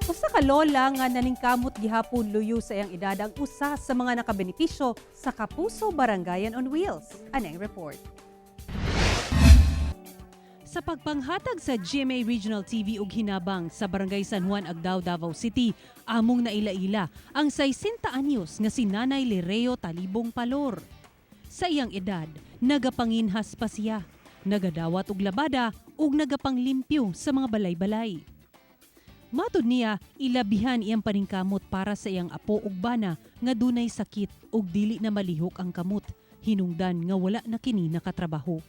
Usa ka lola nga naningkamot gihapon luyo sa iyang edad ang usa sa mga nakabenepisyo sa Kapuso Barangayan on Wheels. Aneng report. Sa pagpanghatag sa GMA Regional TV ug Hinabang sa Barangay San Juan, Agdao, Davao City, among naila-ila ang 60 anyos nga si Nanay Lireo Talibong Palor. Sa iyang edad, nagapanginhas pa siya, nagadawat og labada ug nagapanglimpyo sa mga balay-balay. Matud niya, ilabihan iyang paningkamot para sa iyang apo ug bana nga dunay sakit ug dili na malihok ang kamot, hinungdan nga wala na kini nakatrabaho.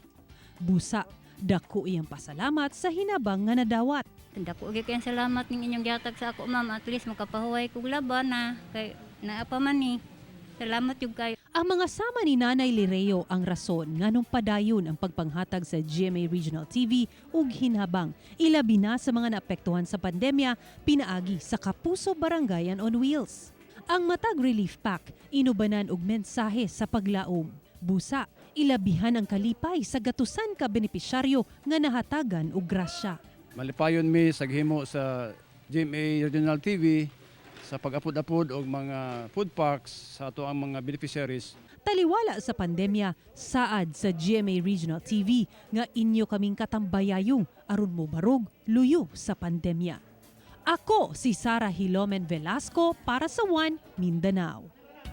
Busa, dako iyang pasalamat sa hinabang nga nadawat. Dako gyud kayong salamat ning inyong gihatag sa ako, ma'am. At least makapahuway kog laba na kay naa pa man ni. Salamat jud kayo. Ang mga sama ni Nanay Lireo ang rason nganong padayon ang pagpanghatag sa GMA Regional TV ug Hinabang, ilabi na sa mga naapektuhan sa pandemya, pinaagi sa Kapuso Barangayan on Wheels. Ang matag relief pack inubanan og mensahe sa paglaom. Busa, ilabihan ang kalipay sa gatusan ka benepisyaryo nga nahatagan og grasya. Malipayon mi sa gihimo sa GMA Regional TV sa pag-apod-apod og mga food packs sa ato ang mga beneficiaries. Taliwala sa pandemya, saad sa GMA Regional TV nga inyo kaming katambayayong aron mo barog luyo sa pandemya. Ako si Sara Hilomen Velasco para sa One Mindanao.